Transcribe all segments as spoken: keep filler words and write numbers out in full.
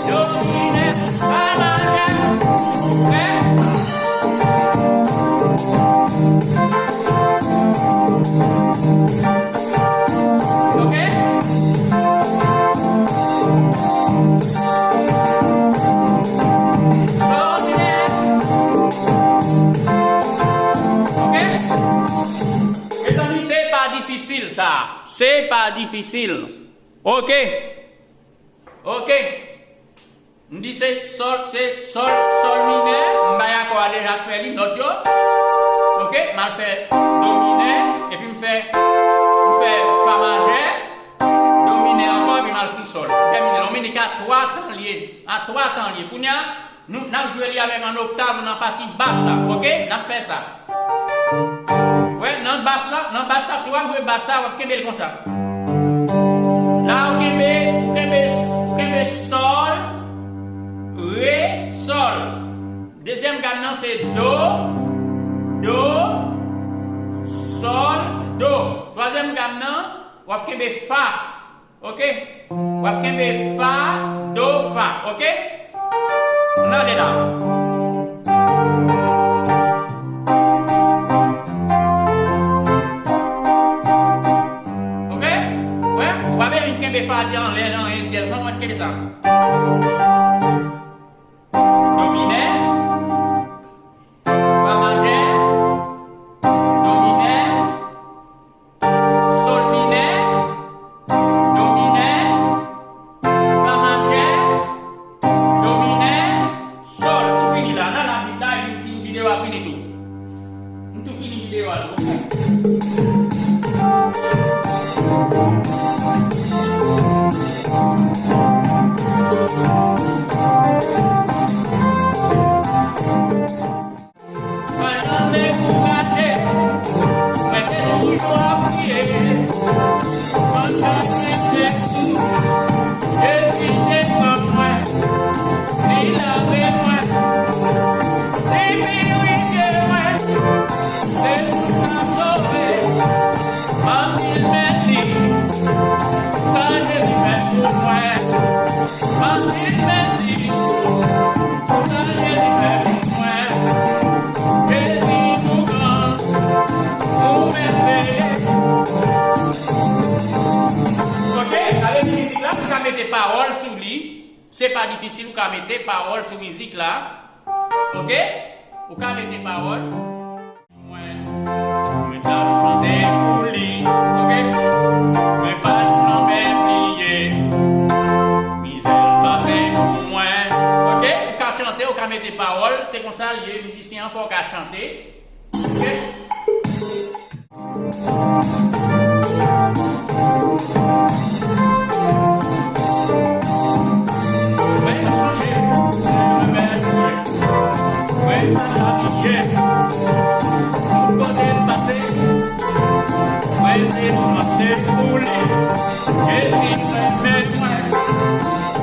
Do minè, fa majè. Ou prè? Ok? Do minè. Ok? Mezanmi, se pa difisil sa. Se pa difisil. Ok. Ok. M di se sòl, se sòl, sòl minè. M bay akò a deja k fè li, nòt yo. Ok, m al fè do minè, epi m fè, m fè fa majè, do minè ankò, epi m al sou sòl. M tèmine. Dominik, a twa tan l ye, a twa tan l ye. Kounye a, nou, n ap jwe li avèk an oktav nan pati bas la, ok? N ap fè sa. Wè, nan bas la, nan bas la, si w ap jwe bas la, w ap kenbe l konsa. La, ou kenbe, ou kenbe, ou kenbe sòl, re, sòl. Dezyèm gam nan, se do, do, sòl, do. Twazyèm gam nan, w ap kenbe fa. Ok? W ap kenbe fa, do, fa. Ok? N ale la. Ok? Wè? Ou pa bezwen kenbe fa di anlè nan en dyèz. Non, mwen kenbe sa. Do minè, fa majè, do minè, sòl minè, do minè, fa majè, do minè, sòl. Li fini la. Nan la bit la, epi m fin, videyo a fini tou. M tou fini videyo a tou. Pa janm dekouraje, mwen te toujou ap priye. Mwen ka mete kou, Jezi te pran mwen, li lave mwen, li pirifye mwen, se pou sa m sove. M ap di l mèsi, sa Jezi fè pou mwen. M ap di l mèsi, sa Jezi fè pou mwen. Jezi, ou gran, ou mèveye. Ok, ale mizik la, ou ka mete pawòl sou li. Se pa difisil, ou ka mete pawòl sou mizik la. Ok? Ou ka mete pawòl. Mwen, mwen t ap chante pou li, ok? Mwen pa t janm bliye mizè l pase pou mwen, ok? Ou ka chante, ou ka mete pawòl, se konsa l ye, mizisyen an fò w ka chante, ok? Mwen chanje, mwen bèl mwen. Mwen pa ka bliye tout kote m pase. Mwen vle chante pou li. Jezi renmen mwen.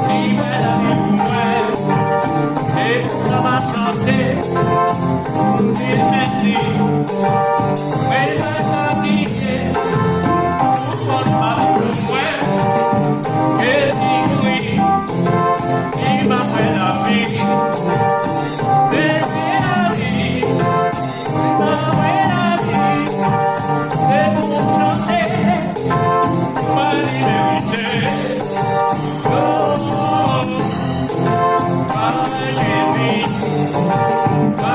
Li bay lavi pou mwen. Se pou sa m ap chante pou m di l mèsi. Mwen pa ka bliye tout sa l fè pou mwen. Jezi mouri, li ban mwen lavi. Jezi lavi, li ban mwen lavi. Se pou m chante, pa li merite. Oh, oh, oh. Pa Jezi, pa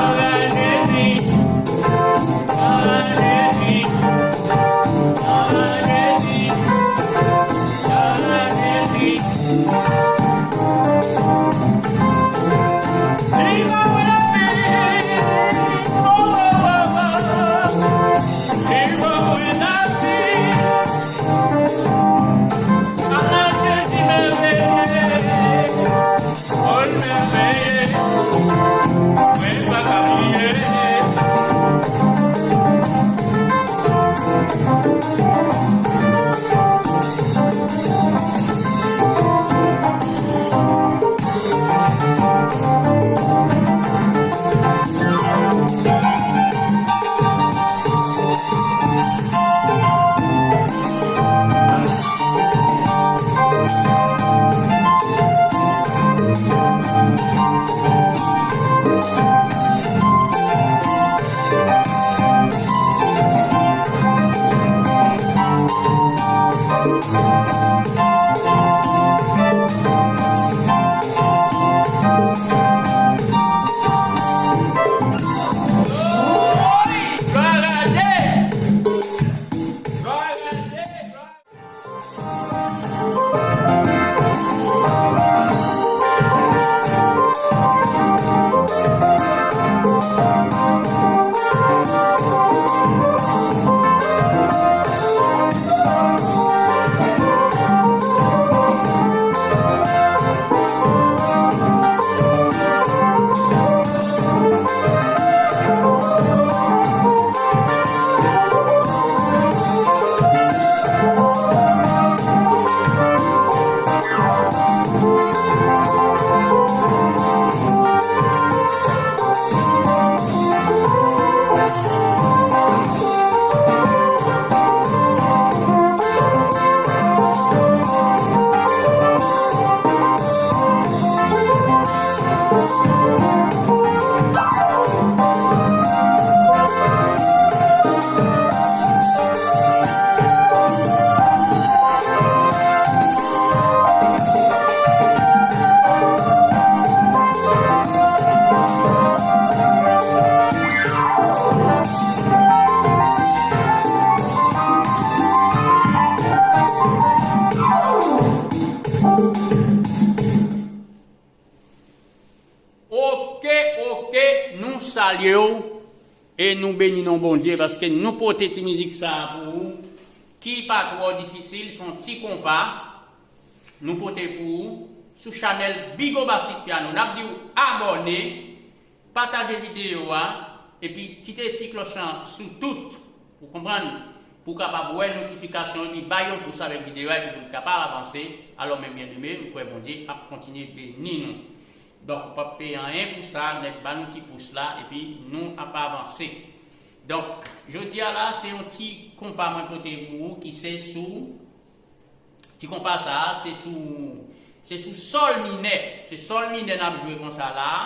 Yo, e nou beni non Bondye paske nou pote ti mizik sa a pou ou, ki pa twò difisil, se yon ti konpa nou pote pou ou sou chanèl Bigo Basit Piano. N ap di w abòne, pataje videyo a, epi kite ti klòch lan sou tout, ou konprann, pou w kapab wè notifikasyon epi bay yon pous avèk videyo a epi pou l kapab avanse. Alò, men byeneme, m kwè Bondye ap kontinye beni nou. Donk, ou p ap peye anyen pou sa, nèk ba nou ti pous la, epi nou ap avanse. Donk, jodi a la, se yon ti konpa mwen pote pou ou ki se sou, ti konpa sa a, se sou, se sou sòl minè. Se sòl minè n ap jwe konsa la a,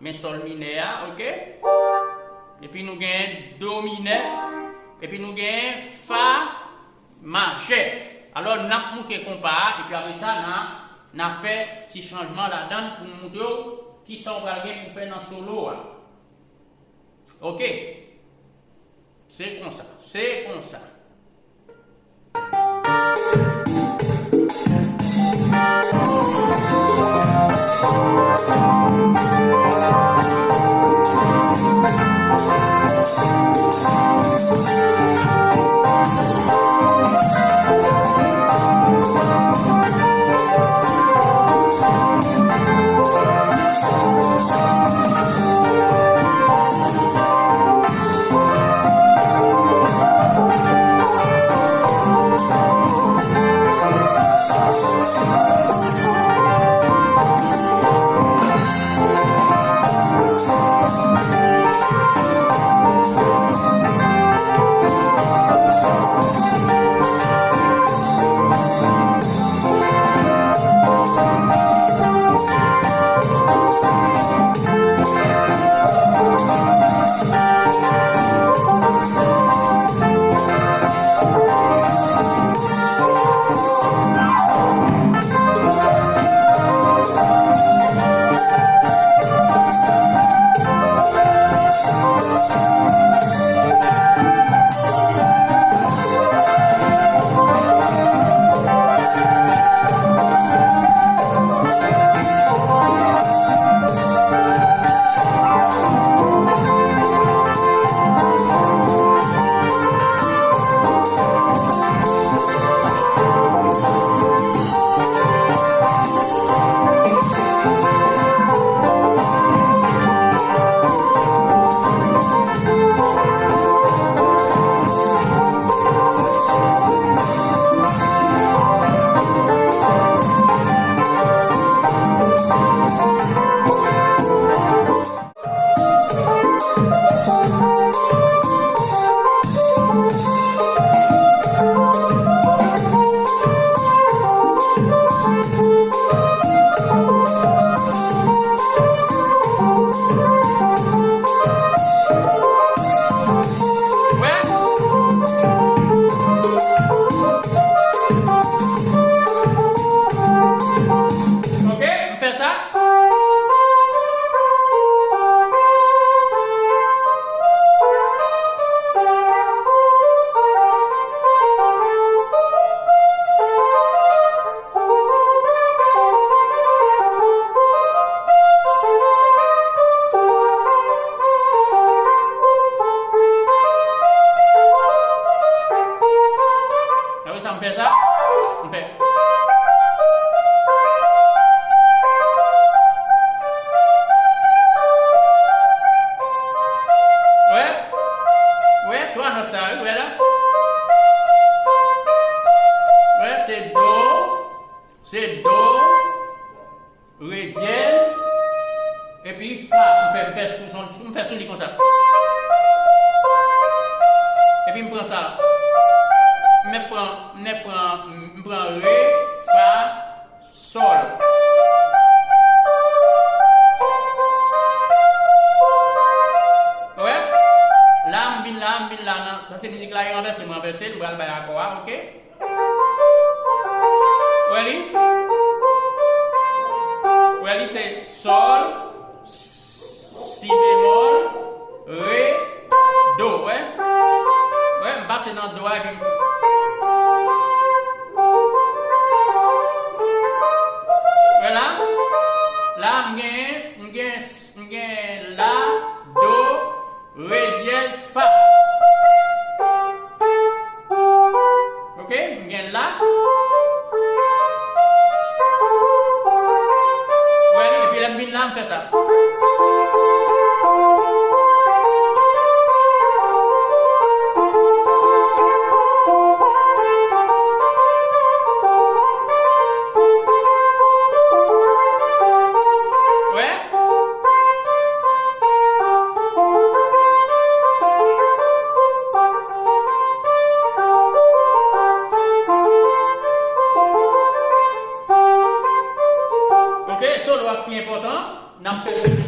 men sòl minè a, oke? Epi nou gen do minè, epi nou gen fa majè. Alò, n ap moute konpa a, epi apre sa, n a, n a fè ti chanjman ladan l pou n moutre w kisa w pral gen pou fè nan solo a. Oke? Se konsa, se konsa. Ok, m fè sa. Apre sa, m fè sa. M fè. Wè? Wè? Twa nòt sa, wi, wè la? Wè, se do, se do, re dyèz, epi fa. M fè, m fè sou, sou, m fè sou li konsa. Epi m pran sa. M pran, m pran, m pran re, fa, sòl. Wè? La, m vin la, m vin la nan, paske mizik la, e ranvèse, m ranvèse, m pral bay akò a, oke? Wè li? Wè li se sòl, si bemòl, re, do. Wè? Wè, m pase nan do a epi m. Wè la? La, m gen, m gen, m gen la, do, N ap fè se